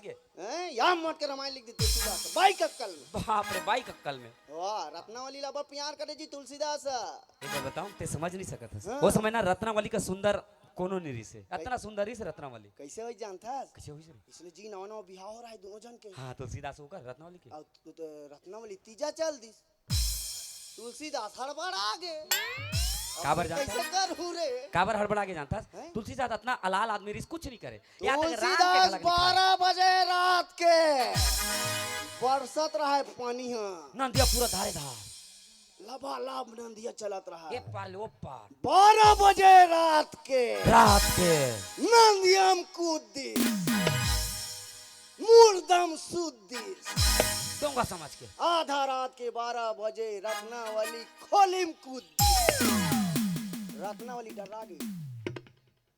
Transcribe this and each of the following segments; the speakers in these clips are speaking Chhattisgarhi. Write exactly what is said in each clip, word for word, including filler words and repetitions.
हैं? या मौत के रामायण लिख दे तुलसीदास, बाई कक्कल में। बाप रे, बाई कक्कल में। वाह, रत्नावली ला बड़ प्यार करे जी तुलसीदास। एक बार बताऊं, ते समझ नहीं सकत हस। हाँ। वो समय ना रत्नावली का सुंदर कोनो नहीं रिहिसे। अतना सुंदर रिहिसे रत्नावली। कैसे होइस जानथस? कैसे होइस रे? इसने जी नवा नवा बिहाव हो रहा है दोनों जन के। हाँ, तुलसीदास ओकर रत्नावली के। अउ तु-, तु-, रत्नावली तीजा चल दिस। तुलसीदास हड़बड़ा गे। काबर अब जानथस? कैसे करहूं रे? काबर हड़बड़ा गे जानथस? हैं? तुलसीदास अतना अलाल आदमी रिहिस, कुछ नहीं करे। यहाँ तक राम के तुलसीदास घला के निकाल। बारह बजे रात के बरसत रहा है पानी ह। नंदिया पूरा धारे धार। लबालब नंदिया चलत रहा। एक पार ले ओ पार। बारह बजे रात के रात के नंदिया म कूद दिस। मुर्दा म सूत दिस। डोंगा समझ के। आधा रात के बारह बजे रत्नावली खोली म कूद दिस। रत्नावली डर्रा गे।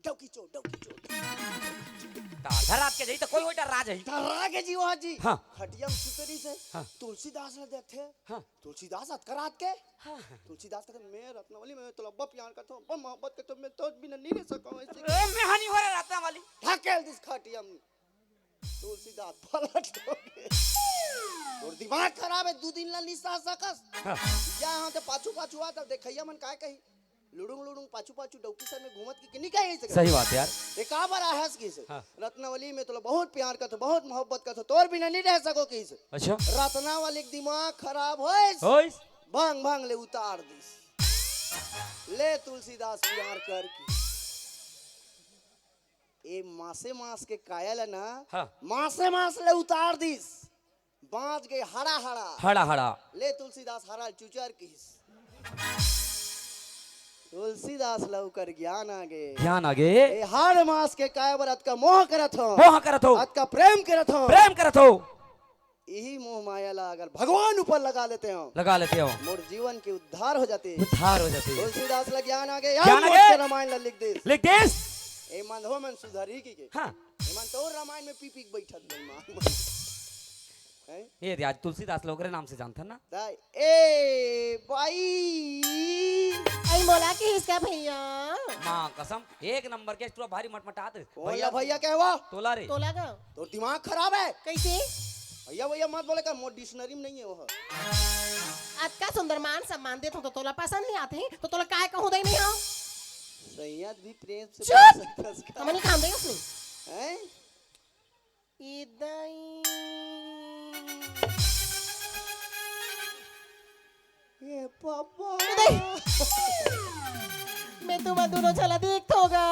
डौकी चोर, डौकी चोर। त आधा रात के जाही त कोई ओई डर्रा जाही। डर्रा गे जी, ओ जी। हाँ। खटिया म सुते रिहिसे। हाँ। तुलसीदास ला देखथे। हाँ। तुलसीदास अतका रात के? हाँ। तुलसीदास कथे, "मैं रत्नावली, मैं तोला अब्बड़ प्यार करथों, अब्बड़ मोहब्बत करथों, मैं तोर बिना नहीं रह सकंव ऐसे।" ए, मैं हा नहीं हो रे रत्नावली। ढकेल दिस खटिया म। तुलसीदास पलट हो गे। तोर दिमाग खराब है, दू दिन ला नहीं सह सकस। हाँ। या यहाँ ते पाछू पाछू आ, तब देखइया मन काय कही? लुड़ुंग लुड़ुंग पाछू पाछू डौकी सर में घूमत की, कि नहीं कही ऐसे? सही बात यार। ये काबर आहस किहिस? हाँ। रत्नावली, मैं तोला बहुत प्यार करथों, बहुत मोहब्बत करथों, तोर बिना नहीं रह सकों किहिस। अच्छा। रत्नावली के दिमाग खराब होइस। होइस। भांग भांग ले उतार दिस। ले तुलसीदास प्यार करके। ए मासे मास के काया ला ना, हाँ। मासे मास ले उतार दिस। बांच गे हड़ा हड़ा। हड़ा हड़ा। ले तुलसीदास हड़ा ल चुचर किहिस। तुलसीदास ला ओकर ज्ञान आ गे। ज्ञान आ गे। ए हड़ मास के काया बर अतका मोह करत हों। मोह करत हों। अतका प्रेम करत हों। प्रेम करत हों। इही मोह माया ला अगर भगवान ऊपर लगा लेते हों, लगा लेते हों। मोर जीवन के उद्धार हो जाते। उद्धार हो जाते। तुलसीदास ला ज्ञान आ गे, ज्ञान आ गे। रामायण ला लिख दिस। लिख दिस। ए मंदहो मन सुधरही कहिके। हाँ। ए मन तो रामायण में पी पी के बैठत बेईमान। हैं? ए रे, आज तुलसीदास ला ओकरे नाम से जानथन ना? दाई, ए, बाई। आई मोला किहिस का भैया? माँ कसम, एक नंबर के पूरा भारी मटमटात। कौन ला भैया कहवा? तोला रे। तोला का? तोर दिमाग खराब है। कैसे? भैया, भैया मत बोले का, मोर dictionary में नहीं है वो। अतका सुंदर मान सम्मान देत हों तो तोला पसंद नहीं आते हैं, तो तोला काय कहूँ दे नहीं हो? सैयद भी प्रेम से चुप! बोल सकता है। हमन नहीं काम दे उसने। हैं? ए दाई। ए पापा। ए दाई। मैं तुमन दूनों झन ला देखथों गा।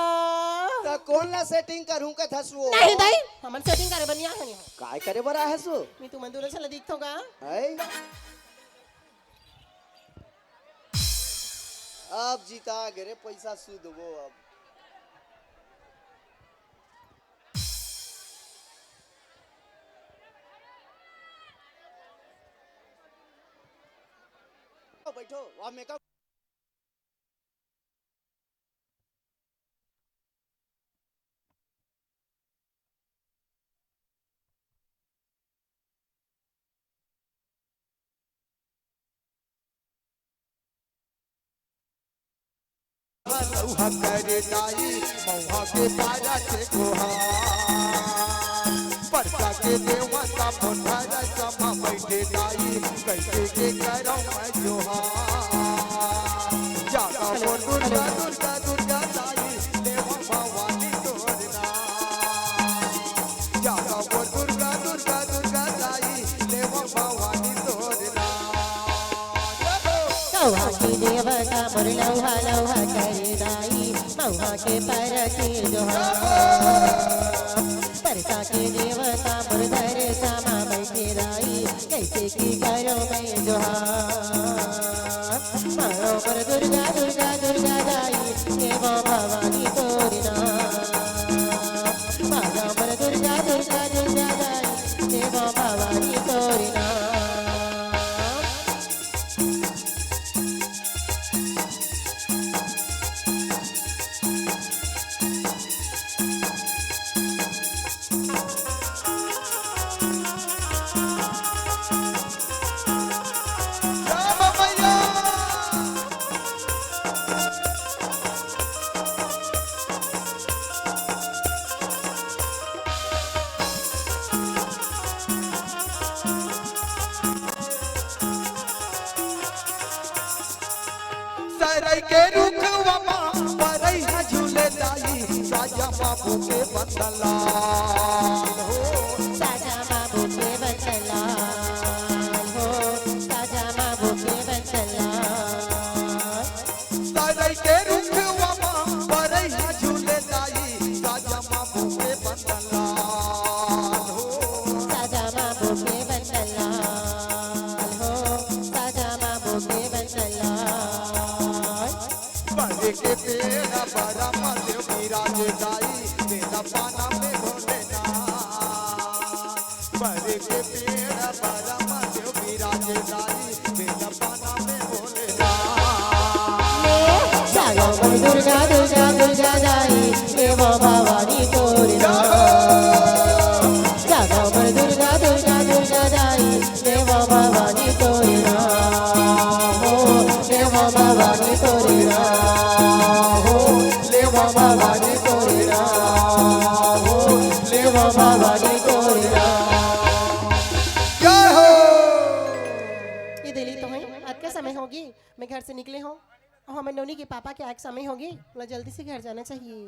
त कोन ला setting करहूं कथस वो? नहीं दाई, हमन setting करे बर नहीं आए हन। काय करे बर आए हस वो? मैं तुमन दूनों झन ला देखथों गा। हैं? अब जिता गे रे, पैसा सूद वो अब। बैठो, वहाँ makeup। लउहा करे दाई, मउहा के पारा के गोहा। परसा के देवता मोर धरस म बइठे दाई, कइसे के करंव मैं जोहार। जागा मोर दुर्गा, दुर्गा, दुर्गा दाई, देवा भवानी तोर नाम। जागा मोर दुर्गा, दुर्गा, दुर्गा दाई, देवा भवानी तोर नाम। मउहा के देवता मोर लउहा लउहा करे दाई, मउहा के परके जोहार। परसा के देवता मोर धरस म बइठे दाई, कइसे के करंव मैं जोहार। मारो मोर दुर्गा, दुर्गा, दुर्गा दाई, देवा भवानी तोर नाम। मारो मोर दुर्गा, दुर्गा, दुर्गा दाई, देवा भवानी तोर नाम। बाबू के बंदन लाल हो। साजा बाबू के बंदन लाल हो। साजा बाबू के बंदन लाल। सरई के रुखवा मा परई हा झूले दाई, साजा बाबू के बंदन लाल हो। साजा बाबू के बंदन लाल हो। साजा बाबू के बंदन लाल। बरे के पेड़ बरा मा देव बिराजे दाई, बेला पाना में भोलेनाथ। बरे के पेड़ बरा मा देव बिराजे दाई, बेला पाना में भोलेनाथ। जागो मोर दुर्गा, दुर्गा, दुर्गा दाई, देवो भवानी तोरे नाम। जागो मोर दुर्गा, दुर्गा, दुर्गा दाई, देवा भवानी तोरे नाम हो, देवा भवानी तोरे नाम हो, देवा भवानी तोरे नाम हो, देवा भवानी तोरे नाम। जय हो। ये दिल्ली तो है, आज का समय होगी, मैं घर से निकले हूँ और हमारे नोनी के पापा के आज समय होगी, बोला जल्दी से घर जाना चाहिए।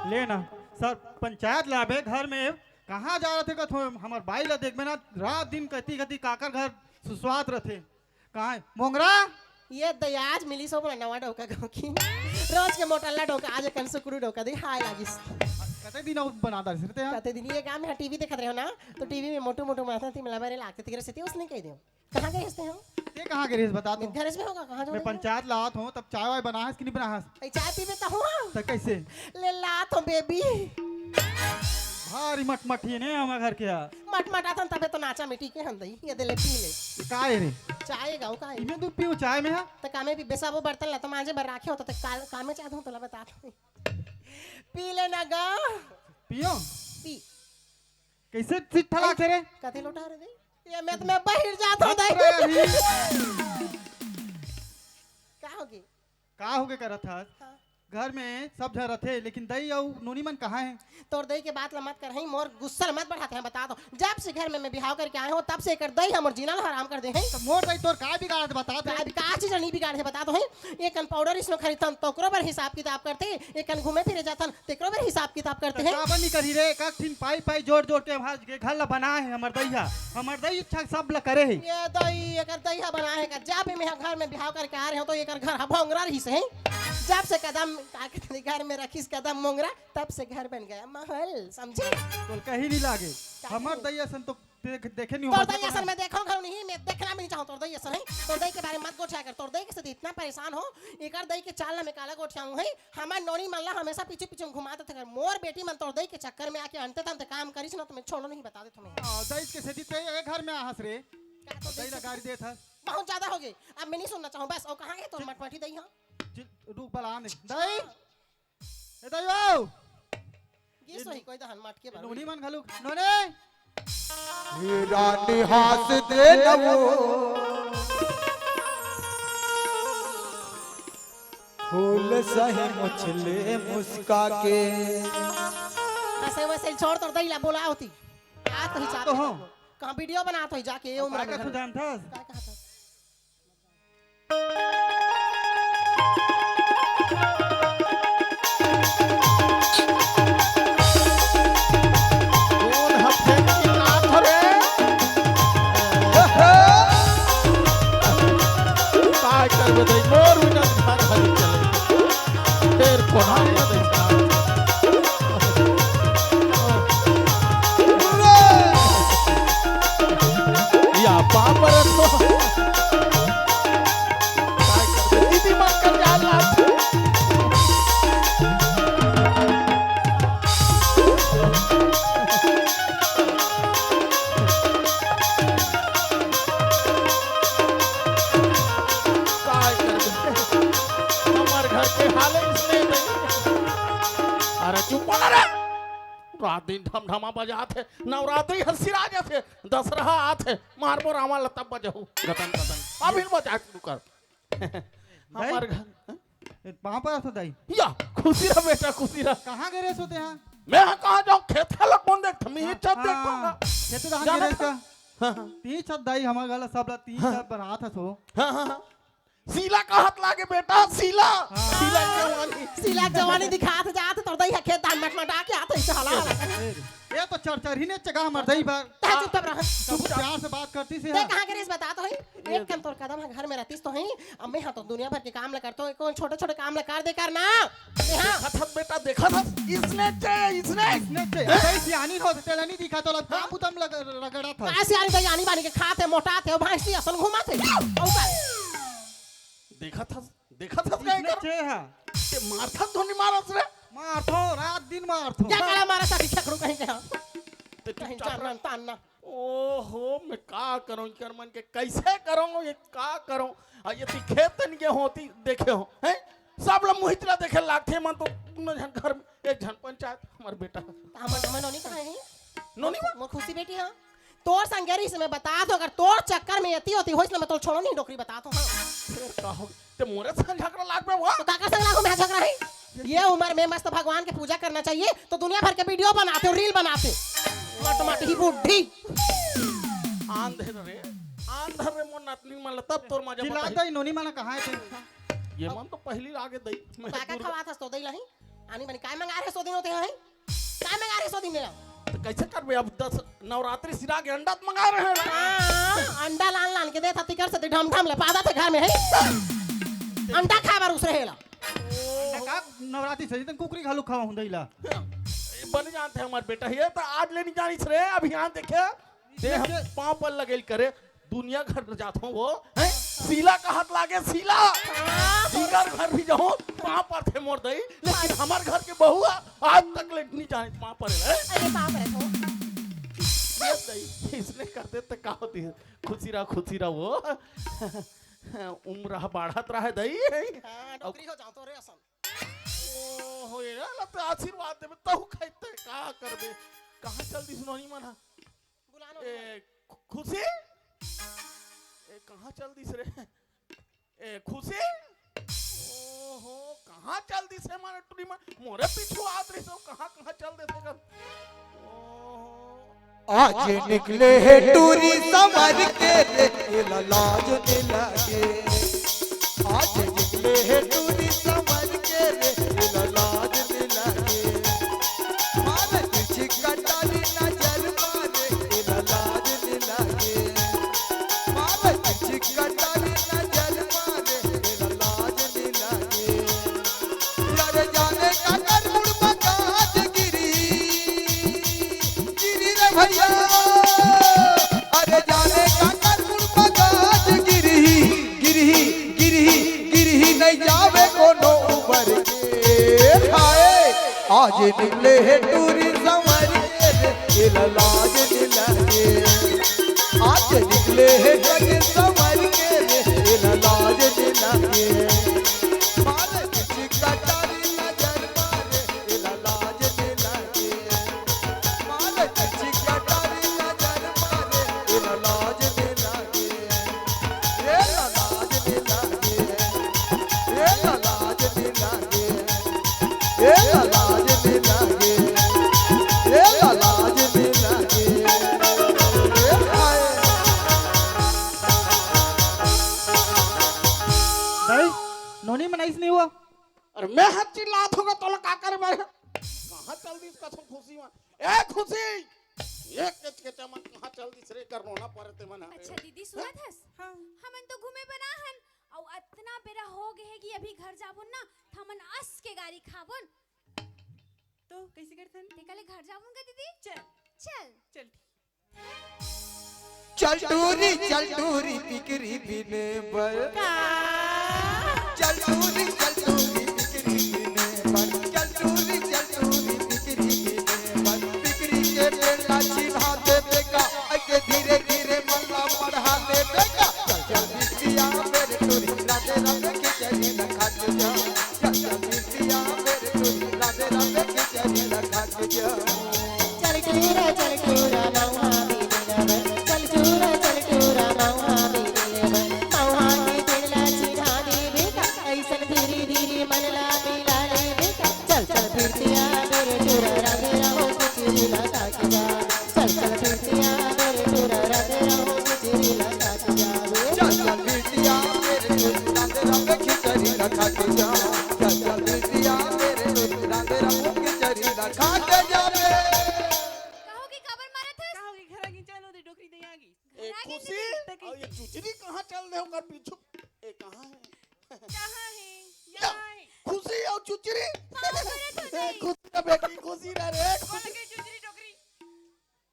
ले ना, सर, पंचायत लाबे घर में, कहाँ जा रथे कथो? हमर बाई ला देखबे ना, रात दिन कती कती काकर घर सुसवात रथे। कहाँ हे? मोंगरा? ये दई आज मिली सो बोला नवा डोका गाँव की। रोज के मोटल्ला डोका, आज कन सुकरू डोका दई हाय लागिस। कते दिन अउ बना डारिस रे ते हा? कते दिन ये गाँव में टीवी देखत रहे हो ना, तो टीवी में मोटू मोटू माथा थी मिला मेरे लागते तिगरे से उसने कह दियो। कहाँ गए हस्ते हो? ते कहाँ गए हस बता तो? घर में होगा, कहाँ मैं जाओगे? पंचायत ला आत हूँ, तब चाय वाय बना हस कि नहीं बना हस? ए, चाय पीबे तो हुआ। तो कैसे? ले ला तो बेबी। भारी मटमटी ने हमारे घर के हा। मटमटाथन तबे तो नाचा मिटी के हम दई। ये दे ले पी ले। ये का हे रे? चाय गाँव का हे? इमे दूध पीऊ चाय में हा? तो कामे भी बेसाबो बर्तन ला तो मांजे बर राखे हो तो ते काल, कामे चाह दूँ तो ला बता तो। पी ले ना गा। पियो? पी। कैसे चिट्ठा लागे रे? कथे लोटा रे दे? ये मैं तो मैं बाहर जात हूँ दई। अरे अभी। का होगे? का होगे करत हस? हाँ। घर में सब झन रथे, लेकिन दई अउ नोनी मन कहाँ हे? तोर दई के बात ला मत कर, हई मोर गुस्सा ला मत बढ़ाते हैं, बता दो। जब से घर में मैं बिहाव करके आए हूँ, तब से एकर दई हमर जीना ला हराम कर दे हैं। तो मोर दई तोर का बिगाड़ दे, बता दे। का बिगाड़ चीज नहीं बिगाड़ है, बता दो हैं। एक कन पाउडर इसनो खरीदथन, तो ओकरो बर हिसाब किताब करथे, एक कन घूमे फिरे जाथन, तेकरो बर हिसाब किताब करथे। तो काबर नहीं करी रे, एक ठिन पाई पाई जोड़ जोड़ के हमार के घर ला बनाए हे हमर दई हा। हमर दई इच्छा सब ला करे हे। ये दई, एकर दई हा बनाए हे का? जब भी मैं घर में बिहाव करके आ रहे हो, तो एकर घर हा भोंगरा रहिस हे। जब से कदम का कहते घर में रखिस कदम मोंगरा, तब से घर बन गया महल, समझे? तोल कहीं नहीं लागे। का हमर नहीं? दई असन तो देख, देखे नहीं हो, तोर दई असन मैं देखो घर नहीं, मैं देखना भी नहीं चाहूँ तोर दई असन है। तोर दई के बारे में मत गोठिया कर, तोर दई के साथ इतना परेशान हो, एकर दई के चाल ला मैं काला गोठियाऊँ है। हमर नोनी मन ला हमेशा पीछे पीछे घुमा देथे कर। मोर बेटी मन तोर दई के चक्कर में आके अंते तंते काम करिस ना, तो मैं छोड़ो नहीं, बता दे तुम्हें। हाँ, दई के सेती ते ये घर में आहस रे। का तो दई दई ला से गारी देत हस। बहुत ज्यादा हो गई, अब मैं नहीं सुनना चाहूँ बस। और कहाँ है तोर मटमटी दई हा? चल, रुक बला आने। दई, ए दई ओ। ये सही कोई दहन मटके बाबू। नोनी मन घलुक। नोनी। हे रानी हास दे नवो, फूल सही मुछले मुस्का के। ऐसे वैसे छोड़, तोर दई ला बोला होती। आ तो ही चाहते तो हो। हो। कहाँ वीडियो बना तो ही जाके ये उम्र में। जानथस? का कहत हस? कोन ह फेंक के लात हरे? काय करबे दई, मोर बिना घर हरी चले। फेर कोन आ गया दई? या बाप रे तो। काय करबे? दीदी मन कर जाए लात। काय करबे? हमर घर के हाल इसने नहीं। अरे चुप बोला रे। रात दिन ढमढमा बजात हे, नवरात्रि ह सिरा जाथे, दसरहा आत हे, मारबो रावण ल तब बजहू, गदन गदन। अभी बजा शुरू कर। हमर घर, हैं? ए, पाँव परत हो दई। या, खुशी रह बेटा, खुशी रह। कहाँ गे रहे सोते हाँ? मैं ह कहाँ जाऊँ, खेत खार ला कोन देखत, मैं ही हाँ, छत हाँ, देखत हूँ ना। खेत तो कहाँ गे रहे का? हाँ, हाँ। तीन छत दई, हमर घर ला सब ला तीन हाँ। छत बनात हस। हाँ, हाँ, हाँ। शीला कहत लागे बेटा, शीला। शीला के जवानी। शीला के जवानी दिखात जात, तोर दई ह खेत धान मटमटा के आत हे, साला। ये तो चरचर ही ने चगा हमर दई बर। तैं चुपचाप रह। चुप, प्यार से बात करती से। तैं कहाँ गिरिस बता तो ही? एक कन तोर कदम ह घर में रहतिस तो ही। अब मैं ह तो दुनिया भर के काम ल करतो, कौन छोटे-छोटे काम ल कर दे कर ना। मैं ह देखत हस बेटा, देखत हस, इसने चे, इसने। इसने चे। सही सियानी हो, तेला नहीं दिखा तो लग काम बुतम लग, रगड़त हस। काय सियानी दई आनी बानी के खात हे, मोटात हे, भैंसी असन घुमात हे। औ का? देखत हस, देखत हस काय इसने कर? चे हा। ते मारथस धोनी मारस रे। मारथो, रात दिन मारथो। जा काला मारा साथी छकड़ू कहीं के, हाँ। ते कहीं चुपचाप जानना रह। तानना। ओहो, मैं का करूं, इकर मन के कैसे करूं, ये का करूं? आ, ये ती खेत तन के होती देखे हो, हैं? सब लोग मुहितरा देखे लागथे, मन तो दुनो झन घर में एक झन पंचायत, हमर बेटा। हमर, हमर नोनी कहाँ हे? नोनी बा? मोर खुशी बेटी, हाँ। तोर संग गिरिस मैं बतात हों, अगर तोर चक्कर में एती ओती होइस ना, मैं तोला छोड़ों नहीं, डोकरी बतात हों, हाँ। फिर का हो? ते मोरे संग झगड़ा लागबे वा? तो काकर संग लागहूं मैं झगड़ा ही? ये उम्र में मस्त भगवान के पूजा करना चाहिए, तो दुनिया भर के वीडियो बनाते हो, रील बनाते। मट मट ही बुढ़ी। आन धर रे, आन धर रे मोर नतनी मन ला, तब तोर मजा चिल्ला बताही। दई, नोनी मन कहाँ हे ते? ये मन तो पहिली आगे दई। मैं काकर दूर खवात हस तो दई लाही? आनी बनी काय मंगा रहे सो दिन होते हैं? काय मंगा रहे सो दिन ले? तो कैसे करबे अब? दस नवरात्रि सिरा के अंडा तो मंगा रहे हैं। हाँ, अंडा लान लान के देथा, तिकर से ढम ढम ले पादा थे घर में है। अंडा खाए बर उसरे हेला। अंडा का नवरात्रि से जितन कुकरी घालू खावा हूं दईला। ये बन जानते हैं हमारे बेटा, ये तो आज ले नहीं जानिस रे। अभी यहाँ देखे, दे हम पाँव पर लगेल करे। दुनिया घर जात हों वो, हैं? शीला कहत लागे, शीला। हाँ। जिकर घर भी जाहूं, पाँव परथे मोर दई, लेकिन हमर घर के बहू ह, आज तक ले नहीं जाने पाँव परे, हैं? अरे बाप रे, हो। ये दई, इसने करते त का होती है? खुशी रहा, खुशी रहा वो। उम्र ह बाढ़त रहा दई। हाँ, डोकरी हो जाओ तो रे असन। ओ, हो ये ना, लगता आशीर्वाद देबे, तहु खाइते, का करबे? कहाँ चल दिस नोनी मन ह? बुला लो। ए, खु-, खुशी? ए, कहाँ चल दिस रे? ए, खुशी? ओहो, कहाँ चल दिस रे मारे टुरी मन? मोरे पीछू आत रहिस हो, कहाँ, कहाँ चल देथे कर? ओहो। आज निकले हे टूरी संवर के रे, एला लाज नइ लागे। आज निकले हे टूरी संवर के रे, एला लाज नइ लागे। मारे तिरछी कटारी नजर मारे, एला लाज नइ लागे। मारे तिरछी कटारी नजर मारे, एला लाज नइ लागे। अरे जाने काकर मुड़ म गाज गिरही, गिरही रे भइया। अरे जाने काकर मुड़ म गाज गिरही, गिरही, गिरही, गिरही नइ जावे कोनो उबर के। हाय, आज निकले हे टूरी संवर के रे, एला लाज नइ लागे। आज निकले हे सज संवर के रे, एला लाज नइ लागे। मारे तिरछी कटारी नजर मारे, एला लाज नइ लागे। मारे तिरछी कटारी नजर मारे, एला लाज नइ लागे। एला लाज नइ लागे। एला लाज नइ लागे। एला लाज नइ लागे। एला लाज नइ लागे। ए हाय। दाई, नोनी मन आइस नहीं हुआ? अरे मैं हर चिल्लात होगा तोला का करे बर? कहाँ चल दिस कथों खुशी मन? ए खुशी! ये केचकेचा मन कहाँ चल दिस रे? कर रोना परे ते मन ह। अच्छा दीदी, सुनत हस? हाँ। हमन तो घूमे बना हन, अउ अतना बेरा हो गे हे कि अभी घर जाबुन ना, त हमन अस के गारी खाबुन। तो कैसे करथन? ते काले घर जाबुन का दीदी? चल। चल। चल ठीक। चल टूरी, चल टूरी, पिकरी बिने बर। का? चल टूरी, चल टूरी, पिकरी बिने बर। चल टूरी, चल टूरी, पिकरी बिने बर। पिकरी के पेड़ ला चिन्हा देबे का, ऐसे धीरे धीरे मन ला पढ़ा देबे का। चल चल बिटिया मेरे टूरी, राधे राधे खिचड़ी ला खा के जा। चल चल बिटिया मेरे टूरी, राधे राधे खिचड़ी ला खा के जा। चल टूरा, चल टूरा, नौहा बीने बर। चल टूरा, चल टूरा, नौहा बीने बर। नौहा के पेड़ ला चिन्हा देबे का, ऐसन धीरे धीरे मन ला मिला लेबे का। चल चल बिटिया मेरे टूरा, राधे राधे खिचड़ी ला खा के जा। चल चल बिटिया मेरे टूरा, राधे राधे खिचड़ी ला खा के जा। चल चल बिटिया मेरे टूरा, राधे पीछू, ए, कहाँ है? कहाँ है? या, यहाँ है। खुशी अउ चुचरी। पाँव परत हो ए, जाई। खुशी का बेटी, खुशी रह रे, खुशी। कौन के चुचरी टोकरी?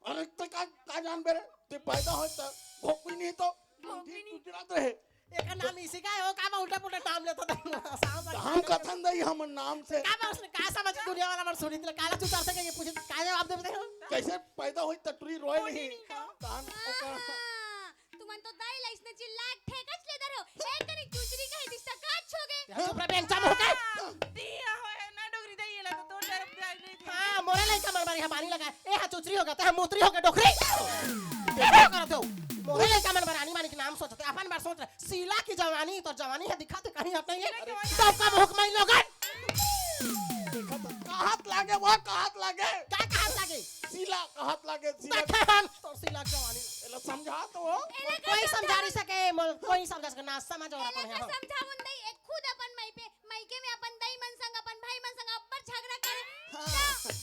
अरे, ते का, का जानबे रे? ते पैदा होय त भोकनी नहीं तो भोकनी। गुजरात रहे। एकर नाम इसी का है, वो का बा उल्टा पुल्टा नाम लेता था। साहब, हम कथन दई हमर नाम से। का बा उसने का समझ दुनिया वाला मन सुनी, काला चुचार से के पूछे, का जवाब देबे ते? कैसे पैदा होय त टुरी रोए नहीं। नहीं। कान ओकर हाँ, तुमन तो दाई ला इसने चिल्ला के ठेकच ले दर हो। एक कनी चुचरी कहे दिस त काच हो गे। चुप रह, बेंचा मुंह के। दिया होय ना डोगरी दई ला तो तोर तरफ जाए नहीं थे। हाँ, मोरे लइका मन बारी हा पानी लगा। ए हा चुचरी होगा, ते हा मोतरी होगा, डोकरी। ये क्या करत हो? मोरे लइका मन बर आनी बानी के नाम सोचते, अपन बर सोच रहे। शीला की जवानी, तोर जवानी है दिखाते कहीं हट नहीं है। अरे। सबका मुंह में लोगन। देखा तो, कहात लागे, वो कहात लागे। का कहात लागे? शीला कहात लागे, शीला। देखा हम, तोर शीला की जवानी। एला समझा तो हो। एला का कोई समझा समझा? नहीं सके, मोल, कोई समझा सके ना, समझ और एला अपन का है। समझावन दई, एक खुद अपन मई पे, मईके में अपन दई मन संग, अपन भाई मन संग अब्बड़ झगड़ा करे। हाँ। त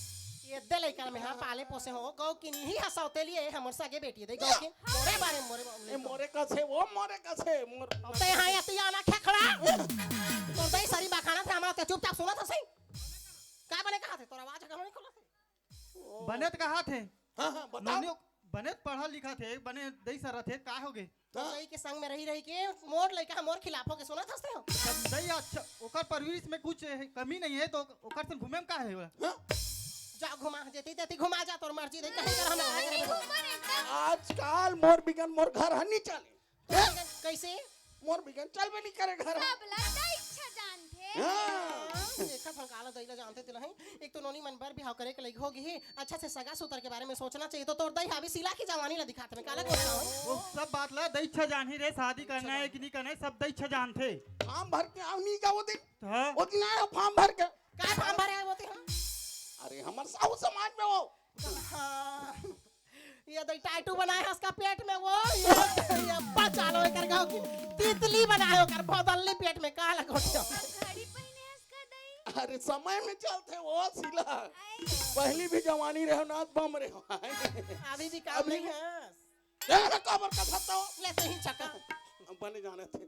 ये दे लइका में, हाँ, पाले पोसे हो, गौ की नहीं हंसावते लिए, हमर सगे बेटी दे गौ की। हाँ। मोरे बारे में, मोरे बारे ए, में। मोरे कसे, वो मोरे कसे, मोर अब ते हाँ, या तिया ना खेखड़ा। तोर दई सारी बखाना था, हमारा ते चुपचाप सुना था सही। का बने कहा थे, तोर आवाज का नहीं खोला थे? बने त कहा थे। हाँ, हाँ, बताओ। नोनियो, बने त पढ़ा लिखा थे, बने दई सरा थे, का हो गए? हाँ। दई के संग में रही, रही के मोर लइका मोर खिलाफ हो के सुना था हो। दई अच्छा, ओकर परवरिश में कुछ कमी नहीं है, तो ओकर से घूमे में का है? हाँ? जा घुमा, जेती तेती घुमा जा, तोर मर्जी दई, कहीं कर हम आगे नहीं बढ़े। घूमन एकदम। आजकल मोर बिगन मोर घर हर नहीं चले। कैसे? मोर बिगन चलबे नहीं करे घर। सब ला दई इच्छा जानथे। हाँ। हाँ, देखा था काला दई ला जानथे तेला ही। एक तो नोनी मन बर बिहाव करे के लइक हो गई, अच्छा से सगा सुतर के बारे में सोचना चाहिए। तो तोर दई हावी शीला की जवानी ला दिखात में काला गोठा हो। वो सब बात ला दई इच्छा जानही रे, शादी करना है कि नहीं करना है, सब दई इच्छा जानथे। फार्म भर के आव नहीं का वो दिन। हाँ। वो दिन आया फार्म भर के। का फार्म भरे आए वो दिन, हाँ? अरे हमर साहू समाज में वो। हाँ। ये दई टाटू बनाए हस का पेट में वो, ये, ये बचा लो एकर गाँव की तितली बनाए ओकर भौदल्ली पेट में का लगोटिया। घड़ी पहिने हस का दई? अरे समय में चलथे वो शीला। आई। पहली भी जवानी रहे ना बम रहे। अभी भी काम अभी नहीं है। ए, काबर का धरता हो? ले तो ही चका। बने जाने थे।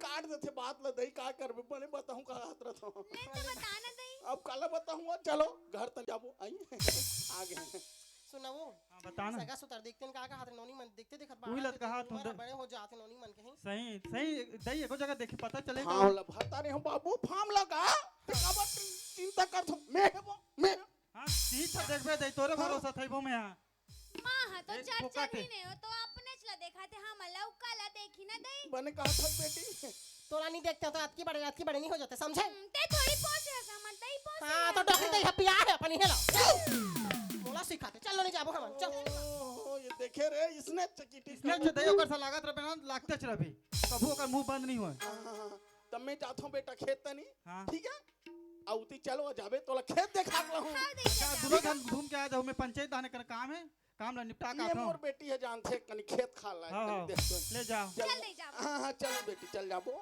काट देथे बात ला दई, का करबे? बने बताहूँ का हाथ रहता हूँ। ले तो बता ना दई। अब काला बताहूँ, चलो घर तक जाबो। आई। आगे। सुनाओ। हाँ, बता ना। सगा सुतर देखते हैं, का, का हाथ नोनी मन देखते देखत उही बाहर लत कहा देखते तुम उमर दे- बड़े हो जाते नोनी मन के ही। सही, सही, दई एको जगह देखी, पता चले हाँ, का? ला भरता नहीं हम बाबू, फार्म लगा। ते काबर चिंता करत हो? मैं है वो, मैं है। हाँ, ठीक है, देखबे दई, तोरे हाँ। भरोसा थई वो मैं हाँ। माँ हा तो एक चर्चा फोकट है। नहीं ने हो, तो अपने चला देखा थे, हम अलग काला देखी ना दई। बने कहा था बेटी। तोला नहीं देखते हो तो अतकी बड़े, अतकी बड़े नहीं हो जाते, समझे? हम्म, ते थोड़ी पहुंच रहा था, मत दई पहुंच हाँ, रहा तो था। डोकरी दई हपिया है अपनी, हेलो। मोला सिखाते, चलो नहीं जाबो हमन, चल। ओ, ये देखे रे, इसने चकिटी इसने कर- चदई ओकर से लागत रहे ना, लागते च रहे। कभू ओकर मुंह बंद नहीं होय। हाँ, हाँ, हाँ। तब मैं जाता हूँ बेटा खेत तनी, हाँ। ठीक है? अउती चलो जाबे, तोला खेत देखा के लाहूँ। हाँ, दई का जा। दोनों झन घूम के आ जाओ, मैं पंचायत आने कर काम है। काम ला निपटा के ये आथों। मोर बेटी है, जानथे कनी खेत खार ला, हाँ, कनी हाँ। देख तो। ले जाओ। चल। चल दे जाओ। हाँ, हाँ, चलो बेटी, चल जाबो।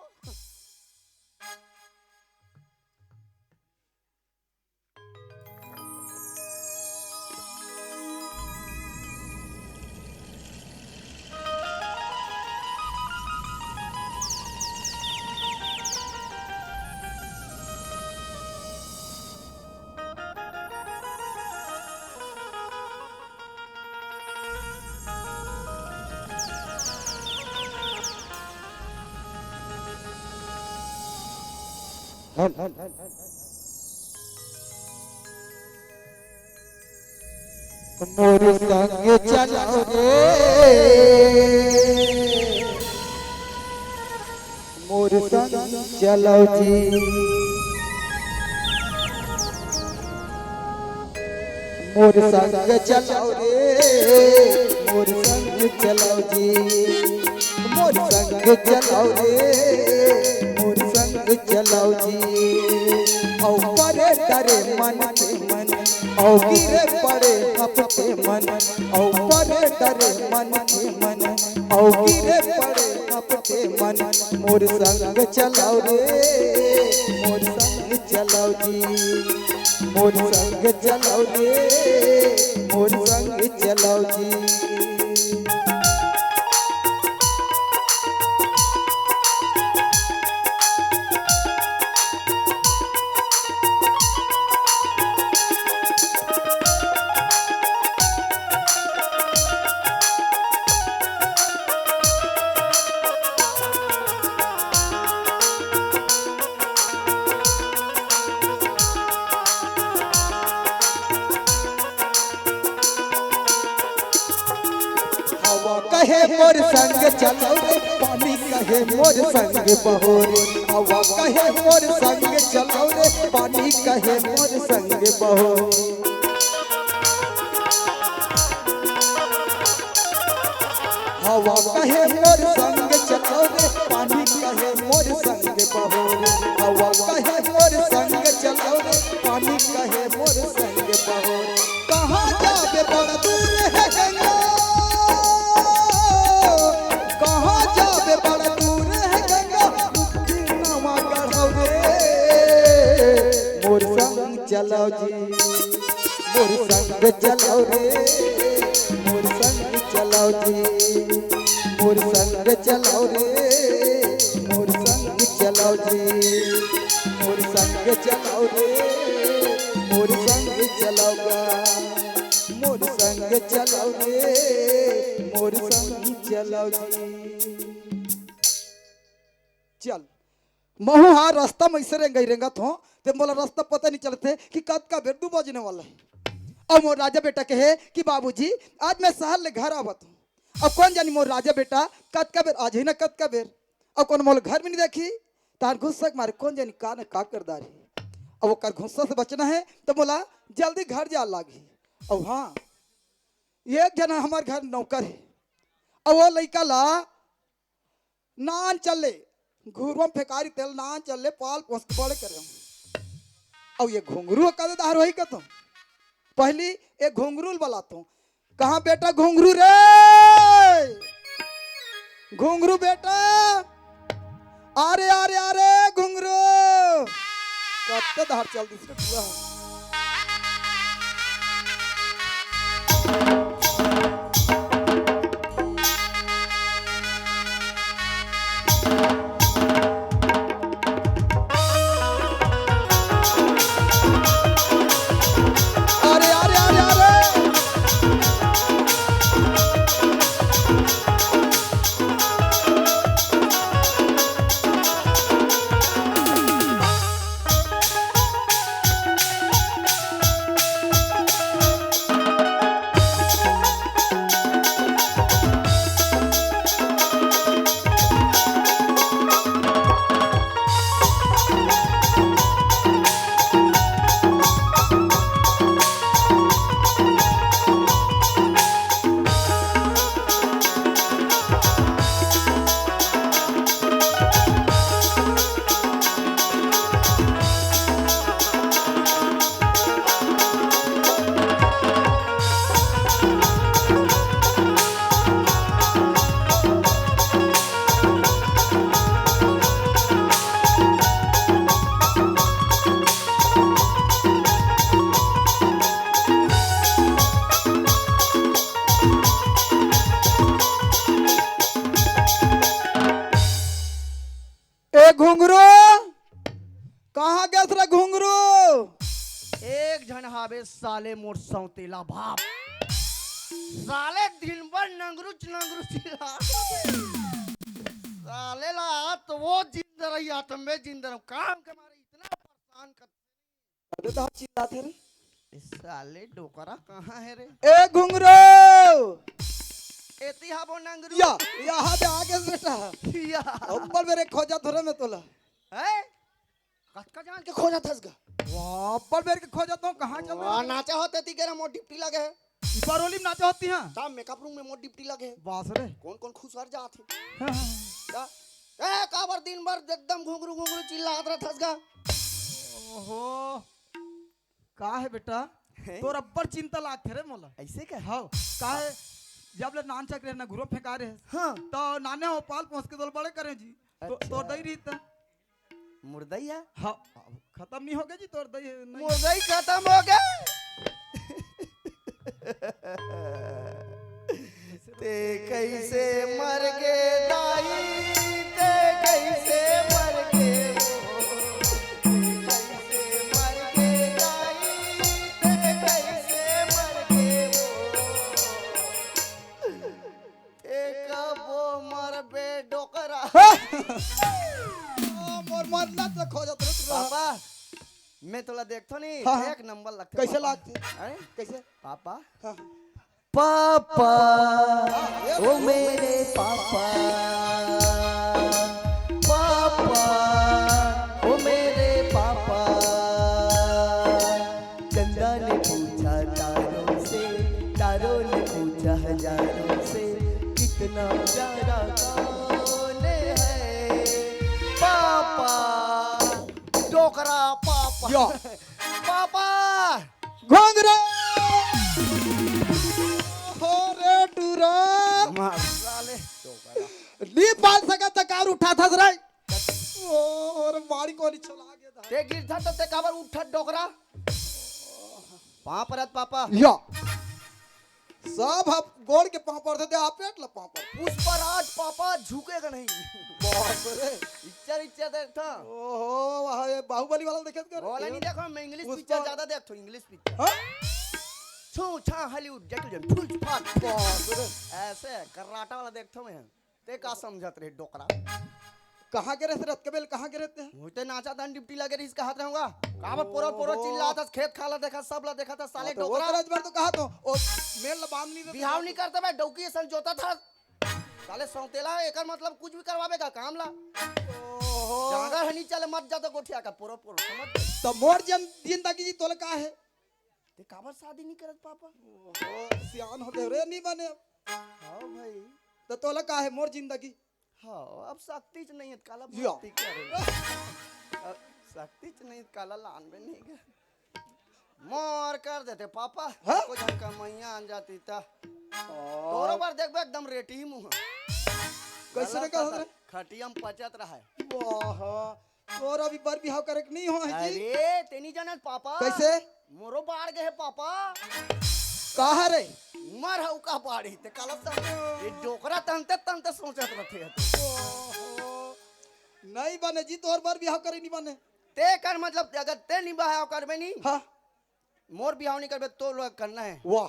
मोर संग चलो रे, मोर संग चलो जी। मोर संग चलो रे, मोर संग चलो जी। मोर संग चलो रे, मोर संग चलो जी। अउ परे डरे मन के मन, अउ गिरे पड़े हपते मन, अउ परे डरे मन के मन, अउ गिरे पड़े हपते मन। मोर संग चलो रे, मोर संग चलो जी। मोर संग चलो रे, मोर संग चलो जी। कहे मोर संग चलो रे, पानी कहे मोर संग बहो रे। हवा कहे मोर संग चलो रे, पानी कहे मोर संग बहो। हवा कहे मोर संग चलो रे, पानी कहे मोर संग बहो रे। हवा कहे मोर संग चलो रे, पानी कहे मोर संग बहो रे। कहाँ जाबे बड़ा दूर है गंगा, कहाँ जाबे बड़ा दूर है गंगा, मुक्ति नवा गढ़ो रे। मोर संग चलो जी, मोर संग चलो रे, मोर संग चलो जी, मोर संग चलो रे, मोर संग चलो जी, मोर संग चलो रे, मोर संग चलो गा, मोर संग चलो रे, मोर संग चलो जी। चल, महू हा रास्ता में ऐसे रेंगई रेंगत हों, ते मोला रास्ता पता नहीं चलते कि कतका बेर दू बजने वाला है। अब मोर राजा बेटा कहे कि बाबूजी, आज मैं शहर ले घर आवत हों। अब कोन जानी मोर राजा बेटा कतका बेर आ जाही ना कतका बेर। अब कोन मोला घर में नहीं देखी, तार गुस्सा के मारे कोन जानी का न का कर डारही। अब ओकर गुस्सा से बचना है तो मोला जल्दी घर जा लागही। अब हाँ, एक जना हमार घर नौकर है, अब वो लइका ला नान चले, घुरुवा में फेकारी तेल नान चले, पाल पोस के बड़े करे। अउ ये घुंघरू कदे दार होही कतो? पहली ए घुंघरू ल बलातो। कहाँ बेटा घुंघरू रे? घुंघरू बेटा, अरे, अरे, अरे, घुंघरू, कत्ते दार चल दिस रे पूरा। अरे, अरे, अरे, अरे। ए घुंघरू, कहाँ गेस रे घुंघरू? एक झन हावे साले मोर सौतेला बाप। साले दिन भर नंगरूच नंगरूच चिल्ला। साले ला तो वो जिंदा रही, या तो मैं जिंदा रहूं। काम के मारे इतना परेशान कर अबे तो चिल्लात हे रे। ए साले डोकरा कहाँ हे रे? ए घुंघरू! एती हाबो नंगरू। या, यहाँ पे आ गेस बेटा। या। अब्बड़ बेर के खोजत हों रे मैं तोला। हैं? कतका जान के खोजत हस गा? वाह, अब्बड़ बेर के खोजत हों, कहाँ चल रहा वाह, है? नाचा होत एती के रे मोर ड्यूटी लगे हे। ई पारोली में नाचा होत हे? ता मेकअप रूम में मोर ड्यूटी लगे हे। बास रे। कौन कौन खुसर जात हे? हाँ, हाँ। का? ए, काबर दिन भर एकदम घुंघरू घुंघरू चिल्लात रहत हस गा? ओहो, का हे बेटा? हैं? तोर अब्बड़ चिंता लागथे रे मोला। ऐसे का? हव, का हे, जब ले नान चक रहे ना घुरो फेंका रहे। हाँ। तो नाने हो पाल पोस के तोला बड़े करे जी। तो अच्छा। तोर दई रही त। मुर्दई हे? हाँ, अब खतम नहीं होगे जी तोर दई हे, नहीं। मुर्दई खतम होगे। ते कैसे मर गे दाई, ते कैसे मर गे वो, ते कैसे मर गे दाई, ते कैसे मर गे वो। ए कबो मरबे डोकरा। हाँ। ओ, मोर मरना तो खोजत रहत रहा। पापा, मैं तोला देखथों नहीं, हाँ, हाँ। एक नंबर लगथे कैसे पापा। लगथे? हैं? कैसे? पापा, हाँ। पापा, ओ मेरे पापा, पापा, ओ मेरे पापा। चंदा ने पूछा तारों से, तारों ने पूछा हजारों से, कितना प्यारा कौन है? पापा, डोकरा पापा। या। पापा। घुंघरू। हो रे टूरा। मार साले, डोकरा। नी पाल सकत त कार उठाथस रे। ओ, अरे मारी कोनी चला गया था। ते गिरथा तो ते काबर उठत डोकरा? पाँव परत पापा। या। सब आप गोड़ के पाँव परथे, ते आप पेट ला पाँव पर। पुष्पराज पापा झुकेगा नहीं। बाप रे। इच्चर, इच्चर देखथा। ओहो, वाह, ये बाहुबली वाला देखे कर। वो वाला नहीं देखो, मैं English पुष्पा। Picture ज्यादा देखता हूँ, English picture। हाँ? छू छा Hollywood, जैकल जैन, फुल फाट। बाप रे। ऐसे कराटा वाला देखता हूँ मैं। ते का समझत रहे डोकरा? कहाँ गे रहे रत के बेल, कहाँ गे रहे ते? मुझे ते नाचा दान ड्यूटी लगे रहिस कहत रहूंगा। काबर पोरो पोरो ओहो। चिल्लाथस, खेत खाला देखा, सब ला देखा था साले हाँ, तो डोकरा। ओकर अजबर तो कहा तो, ओ मेल ला बांध नहीं देते। बिहाव नहीं करते बे, डौकी असन जोतथस। साले सौतेला, एकर मतलब कुछ भी करवाबे का काम ला। ओहो। जांगर ह नहीं चले, मत जा तो गोठिया का पोरो पोरो, समझ गए? तो मोर जन-, जिंदगी जी तोला का है? ते काबर शादी नहीं करत पापा? ओहो, सियान हो गए रे, नहीं बने। हाँ भाई। तो तोला का है मोर जिंदगी? हाँ, अब शक्ति च नहीं है, काला जिया। भक्ति करे। अब शक्ति च नहीं है, काला लान में नहीं गए। मोर कर देते पापा, हाँ? कुछ हम कमैया आन जाती ता। ओ। तोरो बार देखबे एकदम रेटी ही मुँह। कैसे गलत रे, कैसे रे? खटिया में पचत रहा है। वाह, तोर अभी बर बिहाव करे के नहीं हो है जी? अरे, ते नहीं जानत पापा। कैसे? मोरो बाढ़ गए है पापा। कहा रे? उमर हउ का बाढ़ी, ते काला सब ये डोकरा तनते तनते सोचत रहते है तो। ओहो। नहीं बने जी, तोर बर बिहाव करे नहीं बने। ते कर मतलब, अगर ते नहीं बिहाव करबे नहीं, हाँ। मोर बिहाव नहीं करबे, तो लोग करना है। वाह।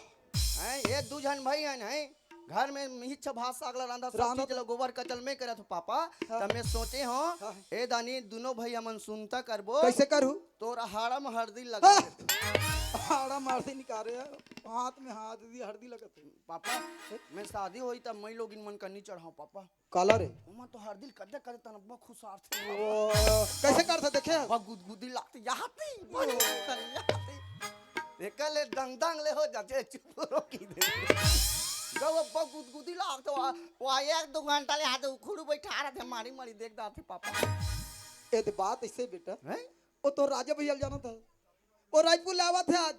हैं, ये दू झन भाई हैं, हैं, घर में मिहिच भात साग ला रांधा, सब रांधा चीज ला गोबर कचल में करत हो पापा, हाँ। तब मैं सोचे हो, हाँ। ए दानी, दोनों भाई हमन सुनता करबो। कैसे करू? तोर हाड़ा में हरदी लगा हाँ। देते। हाड़ा में हरदी निकाले, हाथ में हाथ दी हरदी लगत है। पापा, मैं शादी होई तब मैं लोगिन मन करनी चढ़ाऊं पापा। काला रे? ओमा तो हर दिल कदे कदे तन अब्बा खुश आरथे। ओ, कैसे करथे देखे? अब्बा गुदगुदी लागथे, यहाँ थी, बड़ी यहाँ थी। एकर ले दंग दंग ले हो जाथे, चुप रो की दे। जब अब्बा गुदगुदी लागथे, वा, वा एक दो घंटा ले आते उखड़ू बैठा रहथे, मारी मारी देख दाथे पापा। ए, ते बात ऐसे बेटा। हैं? ओ तो राजा भैया ल जानत है। ओ रायपुर ले आवत है आज।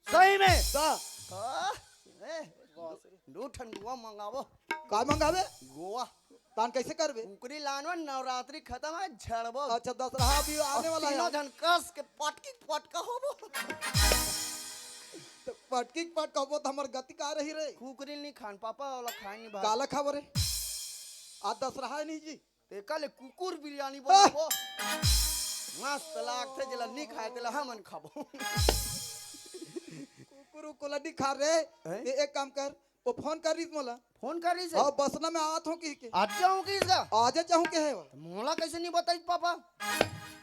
सही में? दा। हाँ, ए, दू ठन गोवा मंगावो। का मंगावे? गोवा। तान कैसे करबे? कुकरी लानवन, नवरात्रि खत्म है, झड़बो। अच्छा, दशहरा भी आने वाला है। तीनों झन कस के पटकी पटका होबो। तो पटकी पटका होबो तो हमर गति का रही रे? कुकरी नहीं खान पापा, वाला खाए नहीं भाई। काला खाबो रे? आज दशहरा है नहीं जी? तेका ले कुकुर बिरयानी बनाबो। मस्त लागथे, जेला नी खाए तेला हमन खाबो। कुकुर उकुर ला नी खा रे। हैं? ते एक काम कर, वो फोन कर रहिस मोला। फोन कर रहिस हे? हाँ, बसना में आत हो कहिके। आज जाऊँ कि इसका? आज जाऊँ के है वो। मोला कैसे नहीं बताइस पापा?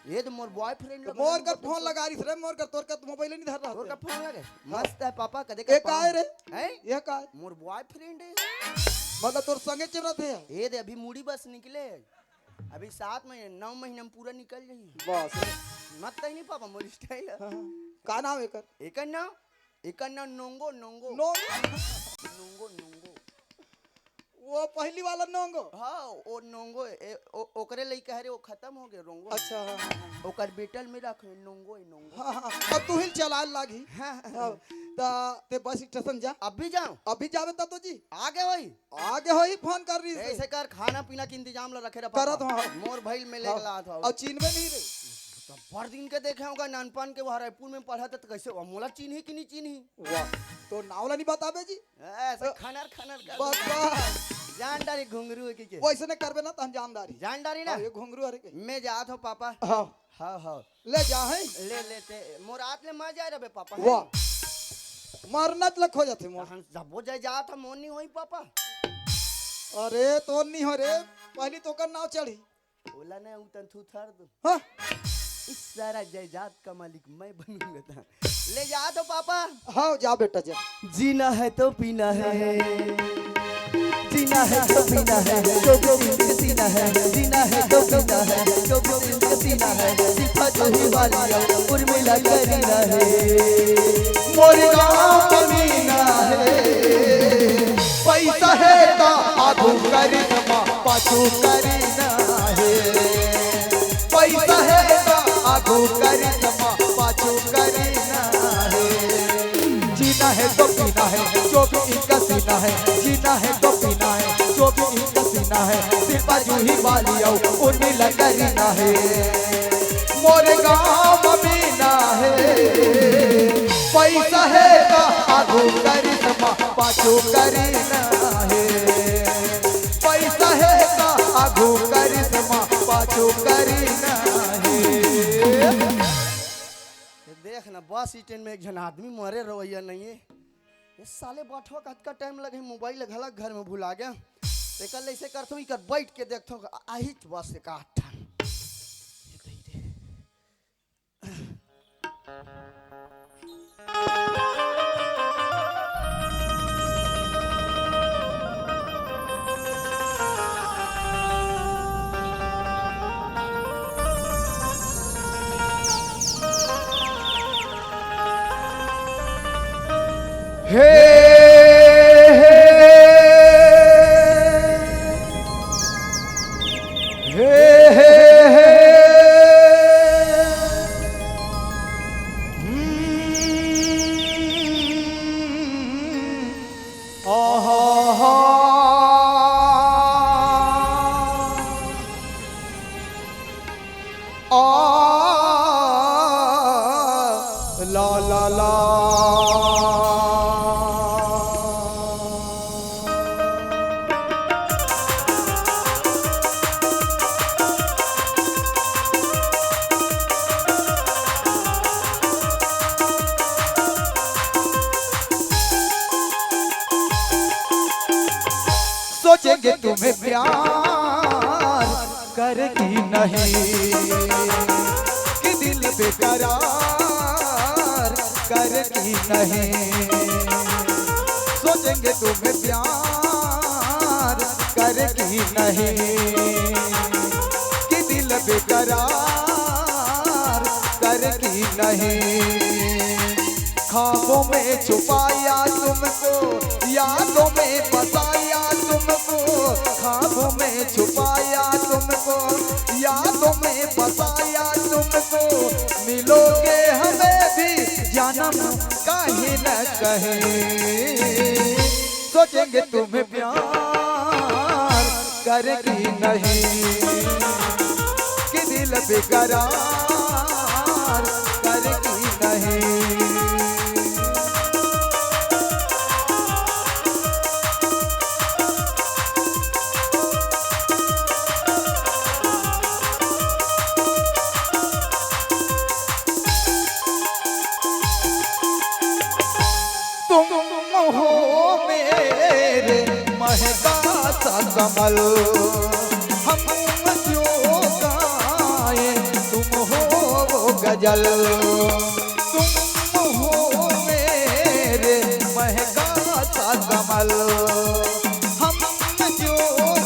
ये तो मोर बॉयफ्रेंड तो मोर कर फोन लगा रहिस रे, मोर कर, तोर कर मोबाइल नहीं धर रहा तोर का फोन लगे? हाँ। मस्त है पापा, कदे ये का पाँव। का है रे? हैं? ये का है? मोर बॉयफ्रेंड है। मतलब तोर संगे चल रहा थे? ये दे अभी मुड़ी बस निकले। अभी सात महीने, नौ महीने में पूरा निकल जाही। बस। मत तही नहीं पापा, मोर स्टाइल है। हाँ, हाँ। का नाम एकर? एकर नाम, एकर नाम नोंगो, नोंगो। नोंगो? नोंगो, नोंगो। वो पहली वाला नोंगो? हाँ, वो नोंगो, ए, ओ, ओकरे लइका हरे, वो खत्म हो गए, रोंगो। अच्छा, हाँ, हाँ, हाँ। ओकर बेटल में रखे, नोंगो है, नोंगो। हाँ, हाँ, अब तू ही चलाए लागी। हाँ। हाँ, ता ते बस स्टेशन जा। अभी जाऊँ? अभी जावे ता तो जी। आगे वही? आगे होही फोन कर रही से। ऐसे कर, खाना पीना के इंतजाम ला रखे रहा करत पापा। हो। मोर भाई में लेके हाँ। लात हो। और चीनबे नहीं रे। तो भर दिन के देखे होगा, नानपन के वहाँ रायपुर में पढ़ा था, तो कैसे हुआ? मोला चीन्ही कि नहीं चीन्ही? वाह, तो नाव ला नहीं बताबे जी? ऐसे अ, खनर खनर कर बस, दूंगा। बस। जान डारी घुंघरू है कि के? वैसे नहीं करबे ना, तो हम जान डारी। जान डारी ना? हाँ, ये घुंघरू हरे के। मैं जात हो पापा। हाँ। हाँ, हाँ। ले जा, हैं? ले, ले, ते, मोर आत ले मर जाए रबे, पापा, हैं? वाह। मरना त लख हो जाथे मोर। हम जब्बो जाए जात, हम मोर नहीं होई, पापा। अरे, तो नहीं हो रे, पहली तो कर नाव चढ़ी। ओला नहीं उतन थू थर दो। हाँ? इस सारा जायदाद का मालिक मैं बनूंगा था। ले जा तो पापा। हाँ, जा बेटा, जा। जीना है तो पीना है, जीना है तो पीना है, जो भी दिल के सीना है। जीना है तो पीना है, जो भी दिल के सीना है। सिर्फ जो ही वाली है, उर्मिला करीना है। मोर गाँव मीना है, पैसा है ता आगू करिश्मा, पाछू करीना है। पैसा है ता आगू करिश्मा, पाछू करीना है। जीना है तो पीना है, जो भी इनका सीना है। जीना है तो पीना है, जो भी इनका सीना है। सिर्फ जूही वाली आओ, उर्मिला करीना है। मोर गाँव मीना है, पैसा है ता आगू करिश्मा, पाछू करीना है। पैसा है ता आगू करिश्मा, पाछू करीना है। ये देख ना, बस स्टैंड में एक झन आदमी मरे रवैया नहीं है। ये साले बाठवा का अतका टाइम लगे, मोबाइल घलक घर में भुला गया। तेकर ले ऐसे करथो, इकर बैठ के देखथो, आहिच बस एक आठ ठन। ये दई रे। हे, हे, हे, हे, हे। हम्म। आहा, हा। आ, ला, ला, ला। सोचेंगे तुम्हें प्यार करेगी नहीं, कि दिल बेकरार करेगी नहीं। सोचेंगे तुम्हें प्यार करेगी नहीं, कि दिल बेकरार करेगी नहीं। ख्वाबों में छुपाया तुमको, यादों में बसाया तुमको। ख्वाबों में छुपाया तुमको, यादों में बसाया तुमको। मिलोगे हमें भी जन्म कहीं न कहीं। सोचेंगे तुम्हें प्यार करेगी नहीं, कि दिल बेकरार करेगी नहीं। तुम हो मेरे महका सा कमल, हम जो गाएं तुम हो वो गजल। तुम हो मेरे महका सा कमल, हम जो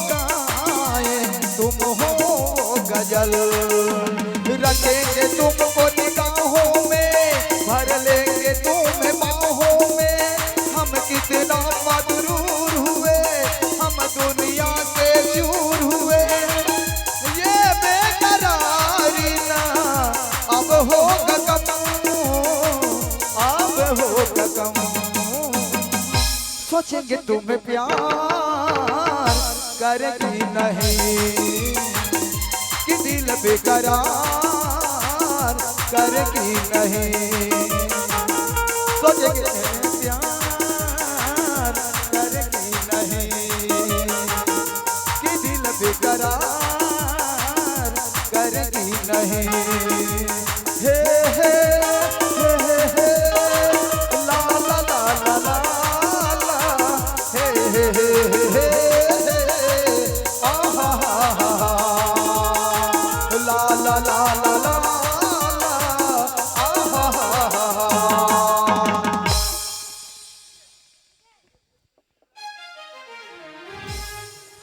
गाएं तुम हो वो गजल। रखेंगे तुमको निगाहों में, भर लेंगे तुम्हें बाहों में। हम कितना मगरूर हुए, हम दुनिया से चूर हुए। ये बेकरारी ना अब होगा कम, अब होगा कम। सोचेंगे तुम्हें प्यार करेगी नहीं, कि दिल बेकरार करेगी नहीं। सोचेंगे तुम्हें प्यार करेगी नहीं, कि दिल बेकरार करेगी नहीं। हे, हे, हे, हे, हे, ला, ला, ला, ला, ला, ला, हे, हे, हे, हे, हे, आ, हा, हा, हा, हा, ला, ला, ला, ला, ला, ला, आ, हा, हा, हा, हा।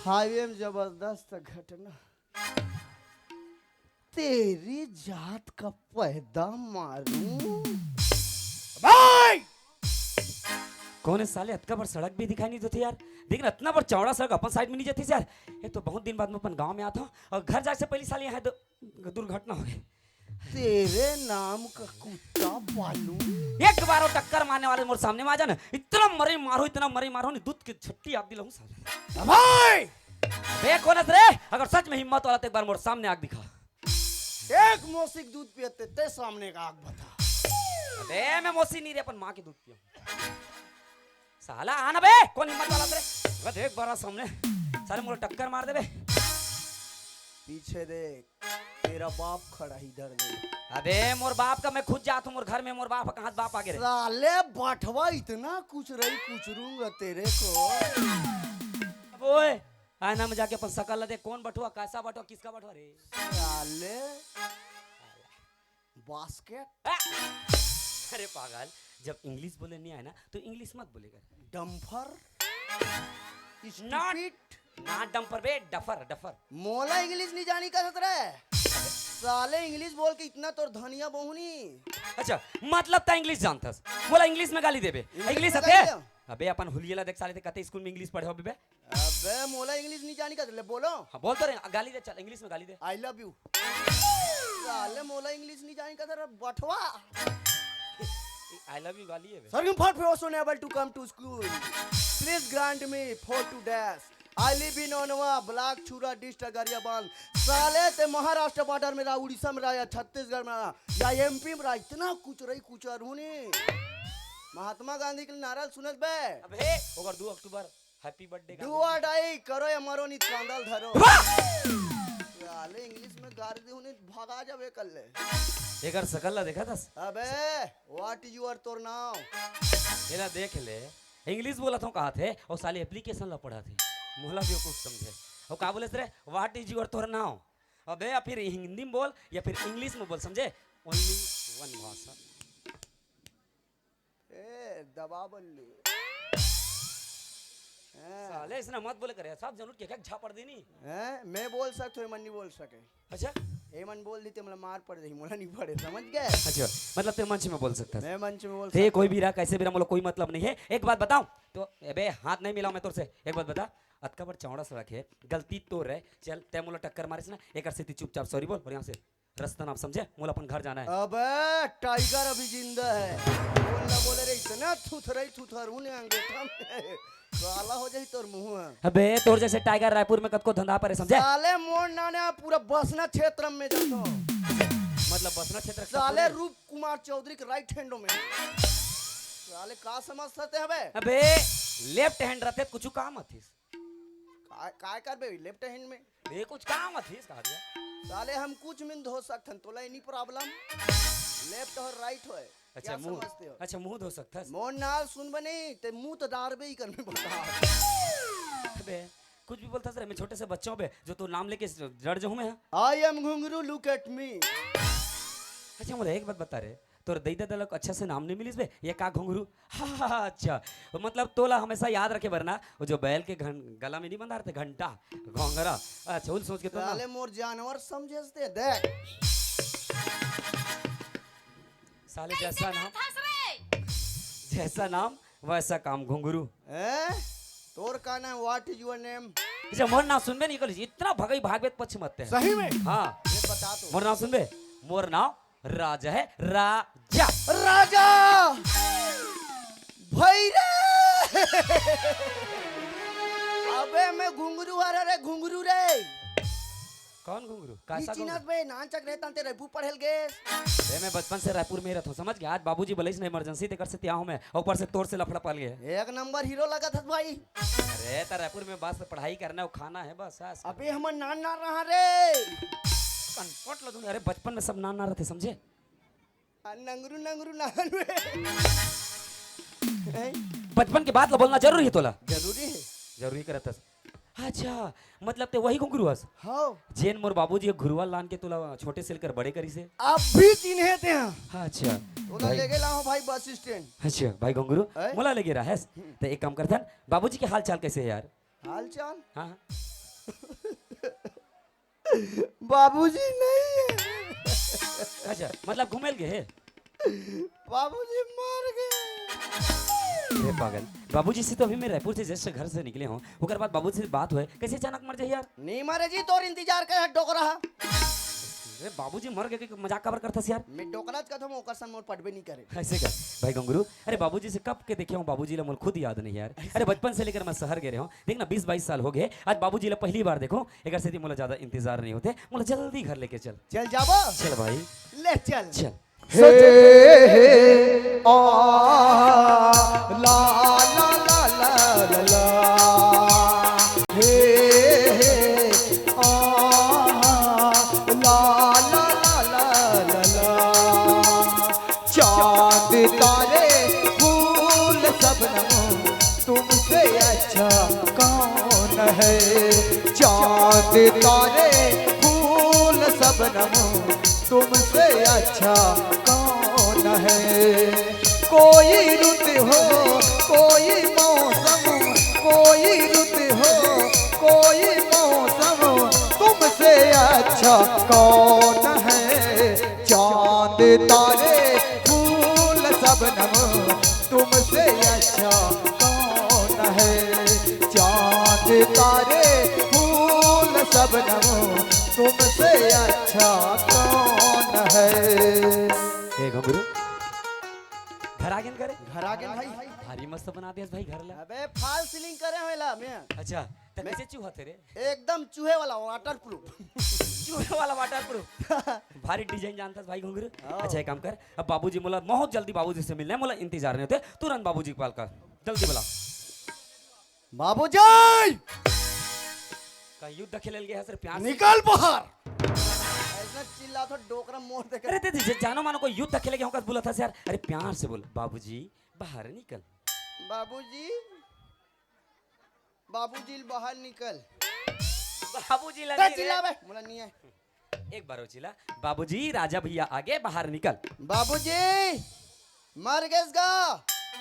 हाईवे में जबरदस्त घटना। तेरी जात का पैदा मारूं। भाई, कौन है साले? अतका बड़ सड़क भी दिखाई नहीं देती यार। देख ना, इतना बड़ चौड़ा सड़क अपन साइड में नहीं जाती यार। ये तो बहुत दिन बाद मैं अपन गांव में आता हूँ और घर जाए से पहले साले यहाँ दु-, दुर्घटना हो गई। तेरे नाम का कुत्ता पालू। एक बार वो टक्कर मारने वाले मोर सामने में आ जाना, इतना मरे मारो, इतना मरे मारो, नहीं दूध की छट्टी आप दिलाऊं साले। भाई, बे कौन है रे? अगर सच में हिम्मत वाला तो एक बार मोर सामने आग दिखा। एक मोसी के दूध पियते ते सामने का आग बता। अबे मैं मोसी नहीं रे, अपन माँ के दूध पिया। साला आना बे, कौन हिम्मत वाला तेरे? अबे देख बारा सामने, साले मोला टक्कर मार देबे। पीछे देख, तेरा बाप खड़ा है इधर देख। अबे मोर बाप का मैं खुद जात हूँ, मोर घर में मोर बाप कहाँ से बाप आगे रे? साले बठवा इतना कुछ रही कुछ रूंगा तेरे को। अब ओए, आईना में जाके अपन शकल ला देख, कौन बठवा, कैसा बठवा, किसका बठवा रे? साले बास्केट। आ! अरे पागल, जब इंग्लिश बोले नहीं आए ना तो इंग्लिश मत बोले कर। Dumper. Not, stupid. Not dumper बे, डफर, डफर। मोला इंग्लिश नहीं जानी का सतरे। साले इंग्लिश बोल के इतना तोर धनिया बहुनी। अच्छा, मतलब ता इंग्लिश जानतस, मोला इंग्लिश में गाली देबे। इंग्लिश इंग्लिश में आते? गाली दे। अबे अपन हुलिया ला देख साले, ते कते स्कूल में इंग्लिश पढ़े हो बे? अबे मोला इंग्लिश नहीं जानी का, ले बोलो। हाँ बोल तो रहे, गाली दे, चल इंग्लिश में गाली दे। I love you। साले मोला इंग्लिश नहीं जानी का, तेरा बठवा। I love you गाली है बे। Sir, you not also unable to come to school। Please grant me forty days। I live in ओनवा, block छुरा, district गरियाबंद। साले ते महाराष्ट्र बॉर्डर में रहा, उड़ीसा में रहा या छत्तीसगढ़ में रहा या एमपी में रहा, इतना कुछ रही कुछ अरहुनी। महात्मा गांधी के नारा सुनत बे। अबे ओकर दू अक्टूबर, happy birthday. Do or die, करो या मरो, नहीं कांदल धरो। वाह! साले इंग्लिश में गाली दी उन्हें, भगा जाबे कर ले। एकर शकल ला देखा थस? अबे, what is your तोर नाम? एला देख ले, इंग्लिश बोलत हूँ कहा थे, और साले एप्लीकेशन ला पढ़ा थे। मोला बेवकूफ समझे। और का बोले रे, what is your तोर नाम? अबे या फिर हिंदी में बोल या फिर इंग्लिश में बोल, समझे? Only one भाषा। ए, दबा बल्ली। हाँ। साले इसने मत बोले करे, सब जरूर के क्या झापड़ देनी। हैं? मैं बोल सकत हूँ, एमन नहीं बोल सके। अच्छा? एमन बोल देते, मतलब मार पड़ जाही, मोला नहीं पड़े, समझ गए? अच्छा, मतलब ते मंच में बोल सकता है। मैं मंच में बोल ते सकता कोई हूँ। भी रहा, कैसे भी रहा, मोला कोई मतलब नहीं है। एक बात बताऊं तो, अबे हाथ नहीं मिलाऊं मैं तोर से। एक बात बता, अतका बड़ चौड़ा सड़क है, गलती तोर है, चल ते मोला टक्कर मारिस ना, एक सेती चुपचाप सॉरी बोल और यहाँ से रस्ता नाप, समझे? मोला अपन घर जाना है। अबे टाइगर अभी जिंदा है। बोल ना बोले रे, इतना थुथरई थुथरू ने अंगूठा में काला हो जाही तोर मुंह। अबे तोर जैसे टाइगर रायपुर में कतको धंधा परे, समझे? साले मोर नाने पूरा बसना क्षेत्र में जातो। मतलब बसना क्षेत्र साले रूप कुमार चौधरी के राइट हैंडो में। साले का समझ सकते हैं बे? अबे लेफ्ट हैंड रहते कुछ काम आतीस। काय, काय करबे लेफ्ट हैंड में? ये कुछ काम आतीस कहा दिया। साले हम कुछ में धो सकथन, तोला एनी प्रॉब्लम? लेफ्ट और राइट होए। अच्छा, क्या मुंह, समझते हो? अच्छा, मुंह धो सकथस? मोर नाल सुन बने, ते मुंह तो डारबे ही कर में बता। अबे, कुछ भी बोलता सर, मैं छोटे से बच्चा हूँ बे, जो तू नाम लेके डर जाऊँ मैं? I am घुंगरू, look at me। अच्छा, मोला एक बात बता रे, तोर दई ददा लोग अच्छा से नाम नहीं मिलिस बे, ये का घुंगरू? हाँ, हाँ, हाँ, अच्छा, मतलब तोला हमेशा याद रखे बर ना, वो जो बैल के घन-, गला में नहीं बंधा रहते घंटा, घोंघरा, अच्छा, उल सोच के तो ना। साले मोर जानवर समझे से देख। साले जैसा नाम, जैसा नाम वैसा काम घुंगरू। हैं? तोर का नाम? What is your name? अच्छा, मोर नाम सुनबे नहीं करिस, इतना भगई भागवत पक्ष मत है। सही में? हाँ। ये बता तो। मोर नाम सुनबे? मोर नाम राजा है, राजा। राजा! भाई रे! अबे मैं घुंगरू हरा रे, घुंगरू रे। कौन घुंगरू? कैसा घुंगरू? चिन्हत बे, नानचक रहता ते रायपुर पढ़े ल गेस। अरे मैं बचपन से रायपुर में ही रहता हूँ, समझ गया? आज बाबूजी बलइस ना इमरजेंसी, तेकर से तिया हूँ मैं, ऊपर से तोर से लफड़ा पल गया। एक नंबर हीरो लगत हस भाई। अरे त रायपुर में बस पढ़ाई करना है, खाना है बस, ऐस अबे करना। हमर नान नान रहा रे। कनपट लो तुम, अरे बचपन में सब नान नान रहते, समझे? आ, नंगरू नंगरू नान में। हैं? बचपन के बात ला बोलना जरूरी है तोला? जरूरी है। जरूरी करत हस। अच्छा, मतलब ते वही घुंगरू हस? हाँ। जेन मोर बाबूजी एक घुरुवा लान के तोला छोटे से लेकर बड़े करिस हे। अब भी चिन्हे ते हैं। अच्छा। तोला भाई। लेके लाओ भाई बस स्टैंड। अच्छा, भाई घुंगरू, हैं? मोला लेके रहा है। हम्म। ते एक काम करथन, बाबूजी के हाल चाल कैसे है यार? हाल चाल? हाँ, हाँ। बाबूजी नहीं है। अच्छा, मतलब घूमे ल गे हे? बाबूजी मर गे। हे पागल, बाबूजी से तो अभी मैं रायपुर से just घर से निकले हों, ओकर बाद बाबूजी से बात होय, कैसे अचानक मर जाही यार? नहीं मरे जी, तोर इंतजार करे हे डोकरा हा। अरे बाबूजी मर गे, मजाक काबर करथस यार? मैं डोकरा च कथों, ओकर संग मोर पटबे नहीं करे। ऐसे का भाई घुंगरू, अरे बाबूजी से कब के देखे हों, बाबूजी ला मोला खुद याद नहीं यार। अरे बचपन से लेकर मैं शहर गे रहे हों, देख ना बीस बाईस साल हो गे, आज बाबूजी ला पहली बार देखों, एकर सेती मोला ज्यादा इंतजार नहीं होथे, मोला जल्दी घर लेके चल। चल जाबो? चल भाई। ले चल। चल। हे, हे, आ, ला, ला, ला। हे, हे, आ, ला, ला, ला, ला, ला, ला। चांद तारे फूल शबनम तुमसे अच्छा कौन है? चांद तारे फूल शबनम तुमसे अच्छा कौन है? कोई रुत हो, कोई मौसम, कोई रुत हो, कोई मौसम तुमसे अच्छा कौन है? चांद तारे फूल शबनम तुमसे अच्छा कौन है? चांद तारे फूल शबनम तुमसे अच्छा कौन है? हे घुंगरू, घर आ गेन करे? घर आ गेन भाई। भारी मस्त बना देस भाई घर ला। अबे फॉल्स सीलिंग करे होय ला मैं। अच्छा, त मैं कैसे चूहत हे रे? एकदम चूहे वाला वाटर प्रूफ। चूहे वाला वाटर प्रूफ। भारी डिजाइन जानथस भाई घुंगरू। हाँ। अच्छा, एक काम कर, अब बाबूजी मोला बहुत जल्दी बाबूजी से मिलना है, मोला इंतजार नहीं होथे, तुरंत बाबूजी के पास कर, जल्दी बुला। बाबूजी! का युद्ध खेले ल गे हस रे प्यार से? निकल बाहर! ऐसा चिल्लाथों डोकरा मोर देखे। अरे दे दे, जानो मानो कोई युद्ध खेले गे हों कस बोलथस यार। अरे प्यार से बोल, बाबूजी बाहर निकल। बाबूजी, बाबूजी ल बाहर निकल। बाबूजी ला ते नहीं रे। चिल्लाबे, मोला नहीं आय। एक बार अउ चिल्ला, बाबूजी राजा भैया आगे, बाहर निकल। बाबूजी मर गेस गा।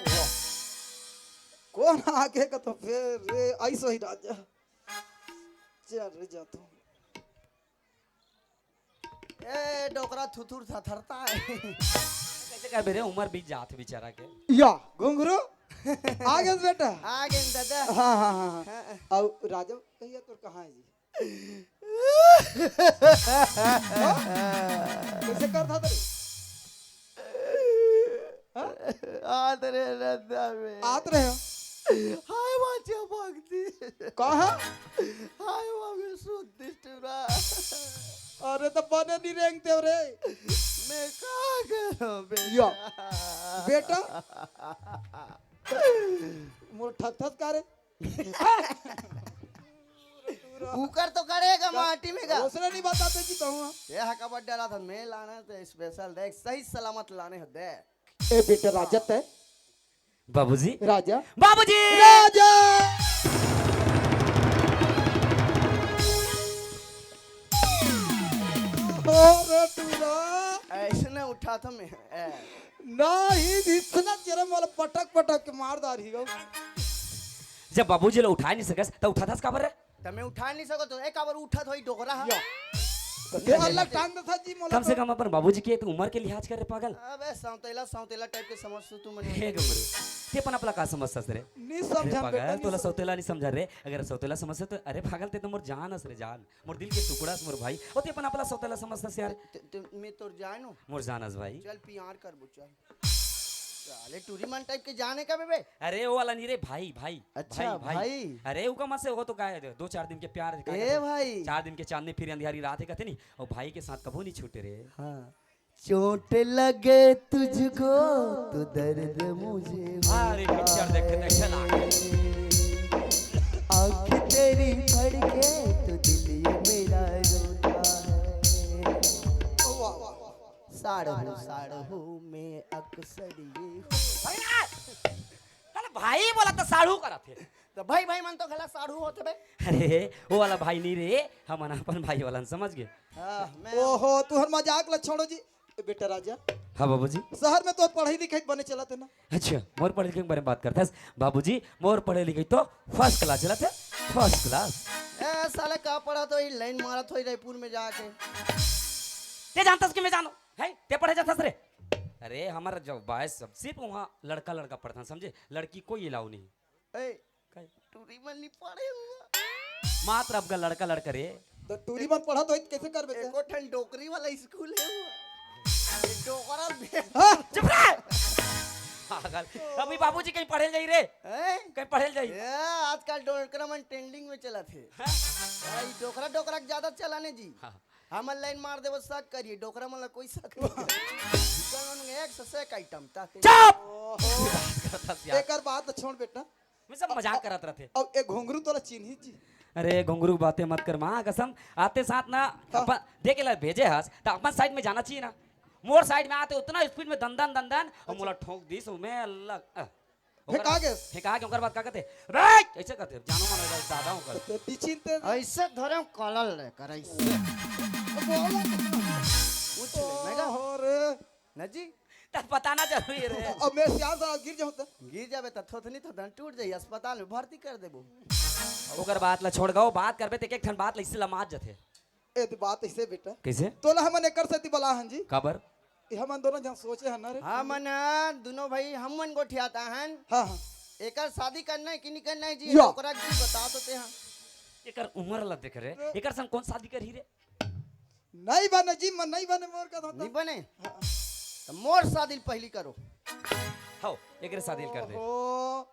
वाह। कोन आगे का तो फेर रे, ऐसो ही राजा। चल रे जा तू। ए डोकरा थुथुर थथरता है। कैसे करबे रे, उमर बीत जात हे बेचारा के। या घुंगरू। आ गेस बेटा? आ गेन दादा। हाँ, हाँ, हाँ, हाँ। हाँ। अउ राजा भैया तोर कहाँ है जी? हाँ? कैसे करथस रे? हाँ? आत रे रद्दा में। आत रहे हो? हाय वाचा भक्ति। कहाँ? हाय वा में शुद्ध टुरा। अरे तो बने नहीं रेंगते हो रे। मैं का करूं बेटा? या। बेटा? मोर ठकथस का रे? उकर तो करेगा माटी में का। उसने नहीं बताते जी कहूँ। ये हकाबत डाला था, मैं लाना तो स्पेशल देख, सही सलामत लाने हो देख। ए बेटा राजा तय। बाबूजी। राजा। बाबूजी। राजा। अरे टूरा। ऐसे ना उठा था मैं। ए। नहीं, इतना चेहरे वाला पटक पटक के मार डारही गो। जब बाबूजी ला उठा नहीं सकस, त उठाथस काबर रे? त मैं उठा नहीं सकत, तो एक काबर उठत होई डोकरा हा। या। तो ये अलग टांग देथस जी मोला कम से तो। कम अपन बाबूजी के एक उम्र के लिहाज कर रे पागल। अबे सौतेला, सौतेला टाइप के समझ तू, तू मने। हे गमरू, ते अपन अपला का समझथस रे? नहीं अरे समझा पागल, बेटा, नहीं तोला समझ- सौतेला नहीं समझा रे। अगर सौतेला समझ तो, अरे पागल, ते तो मोर जान अस रे जान। मोर दिल के टुकड़ा अस मोर भाई। ओ ते अपन अपला सौतेला समझथस यार। ते, ते, मैं तोर जान हूँ। मोर जान अस भाई। चल प्यार करबो, चल। साले टूरी मन टाइप के जान हे का बे? अरे वो वाला नहीं रे भाई, भाई। अच्छा, भाई, भाई। भाई। अरे उका मत से, वो तो का है, दो चार दिन के प्यार का ए कहते? भाई। चार दिन के चांदनी फिर अंधियारी रात है कहते नहीं, और भाई के साथ कबो नहीं छूटे रे। हाँ। चोट लगे तुझको तो दर्द मुझे अरे पिक्चर देखे देखे लागे। आँख तेरी फड़के तो दिल ये मेरा रोता है। वाह, वाह, वाह। साढ़ू, साढ़ू में अक्सर ये हो। अरे यार! साला भाई बोला त साढ़ू करत हे। त भाई, भाई मन तो घला साढ़ू होत हे बे। अरे, वो वाला भाई नहीं रे, हमन अपन भाई वाला समझ गे। हाँ, मैं ओहो, तुहर मजाक ला छोड़ो जी। ए बेटा राजा। हाँ बाबूजी। शहर में तो पढ़ाई लिखाई बने चलत हे ना? अच्छा, मोर पढ़े लिखे के बारे में बात करथस। बाबूजी, मोर पढ़े लिखे तो first class चलत हे, first class। ए साला, का पढ़त होही, लाइन मारत होही रायपुर में जाके। ते जानथस कि मैं जानों? हैं? ते पढ़े जाथस रे? अरे, हमर जो बॉयज सब सिर्फ वहाँ लड़का लड़का पढ़थन, समझे? लड़की कोई अलाउ नहीं। ए, काहे? टूरी मन नहीं पढ़े हुआ। मात्र अब का लड़का लड़का रे। त टूरी मन पढ़त होही त कइसे करबे ते? एको ठन डोकरी वाला स्कूल हे हुआ। ये डोकरा दे। हाँ? चुप रह। पागल। अभी बाबूजी कहीं पढ़े ल जाही रे। हैं? कहीं पढ़े ल जाही। ए, आजकल डोकरा मन ट्रेंडिंग में चलत हे। हाँ? ए, ई डोकरा, डोकरा के ज्यादा चलन हे जी। हाँ। हमन लाइन मार देबो, शक करिए, डोकरा मन ला कोई शक नहीं करे। एक से एक आइटम, ताते। चुप! बात करत हस यार। एकर बात छोड़ बेटा। मैं सब मजाक करत रथे। अब एक घुंघरू तोला चिन्ही जी। अरे, घुंघरू के बातें मत कर, माँ कसम। आते साथ ना, हाँ। अपन, देख ला, भेजे हस, त अपन साइड में जाना चाहिए ना। मोर साइड में आते उतना स्पीड में दंदन, दंदन, और मोला ठोंक दिस, मैं अल्लाह, अ, फेंका ओकर, गेस। फेंका के ओकर बाद का कहते? "रे!" ऐसे कहते, जानो मन हो जाए, दादा ओकर। तो पीछे ते ऐसे धरे हूँ, कलल ले कर ऐसे। बोलो। पूछ ले, मैं का? ओहो रे। ना जी, तब बताना जरूरी है रे। अब मैं सियान साहब गिर जाऊँ तो? गिर जाबे त थोथनी थोथन टूट जाई, अस्पताल में भर्ती कर देबो। ओकर बात ला छोड़ गो, बात करबे त एक एक ठन बात ला इससे लमात जथे। ए, त बात ऐसे बेटा। कैसे? तोला हमन एकर सेती बला हन जी। काबर? ए, हमन दोनों जन सोचे हन ना रे। हमन दोनों भाई, हमन गोठियात हन। हाँ, हाँ। एकर शादी करना है कि नहीं करना है जी? या। ओकरा जी बता तो ते हाँ। एकर उम्र ला देख रे, एकर संग कौन शादी करही रे? नहीं बने जी, मन नहीं बने मोर का धोता। नहीं बने? हाँ। तो मोर शादी पहली करो। हो, एकरे शादी कर दे। ओहो,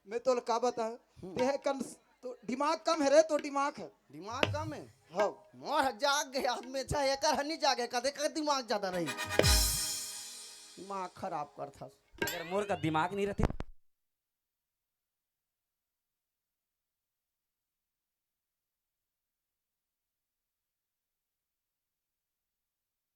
मैं तोला का बताऊं? हम्म। ते है कन, तो दिमाग कम है रे, तो दिमाग है। दिमाग कम है? हाँ। मोर जाग गए आदमी, चाहे एकर हनी जागे, कदे का दिमाग ज्यादा रही। दिमाग खराब कर था। अगर मोर का दिमाग नहीं रहते,